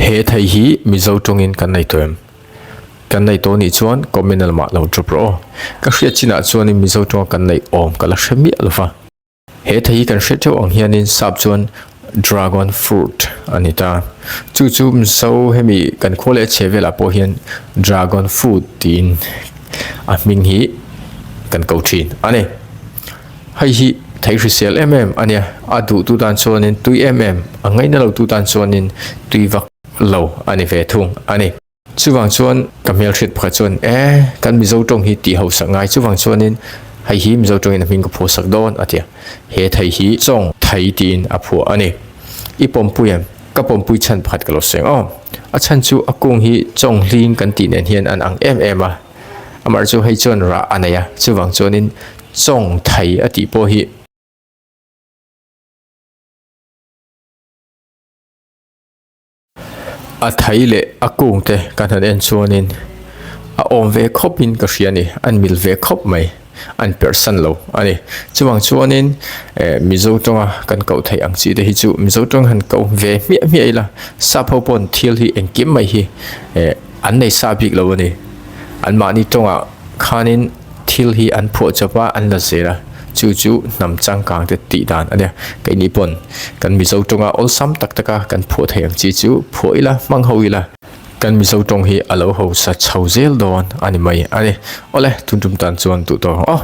He thei hi Mizo tawngin kan nei tawh em? Kan nei tawh nih chuan comment lamah lo drop rawh aw. Ka hriat chinah chuanin Mizo tawnga kan neih awm ka la hre miah lo va. He thei hi kan hre theuh ang hianin sap chuan dragon fruit a ni ta. Chu chu Mizo hemi kan khua leh chhe velah pawh hian dragon fruit tiin a hming hi kan ko thin a ni. Hei hi thei hrisel em em a nia, a duhtu tan chuanin tui em em, a ngaihna lotu tan chuanin tui vak lo a ni ve thung a ni. Chuvang chuan ka hmelhriat pakhat chuan e kan Mizo tawng hi tih hausak ngai chuvang chuanin hei hi Mizo tawngin a hming ka phuahsak dawn a ti a, he thei hi chawng thei tiin a phuah a ni. I pawmpui em? Ka pawmpui chhan pakhat ka lo sawi ang aw. A chhan chu a kung hi chawng hling kan tih nen hian an ang em em a, amah chu hei chuan rah a nei a, chuvang chuanin chawng thei a tih pawh hi. A thai leh a kung te kan han en chuanin a awm ve khawp in ka hria a ni an mil ve khawp mai an perh san lo a ni chuvang chuanin eh mizo tawnga kan koh theih ang chi te hi chu mizo tawng han ko ve hmiah hmiah ila sap ho pawn thil hi engkim mai hi eh an nei sa bik lo a ni anmahni tawngah khanin. Thil hi an phuah chawp a, an la zel a, chu chu hnam changkang te tih dan a nia. Keini pawn kan Mizo tawnga awlsam tak taka kan phuah thei ang chi chu phuah ila, hmang ho ila. Kan Mizo tawng hi a lo hausa chho zel dawn a ni mai a ni. Awle, tun tum tan chuan duh tawh ang aw.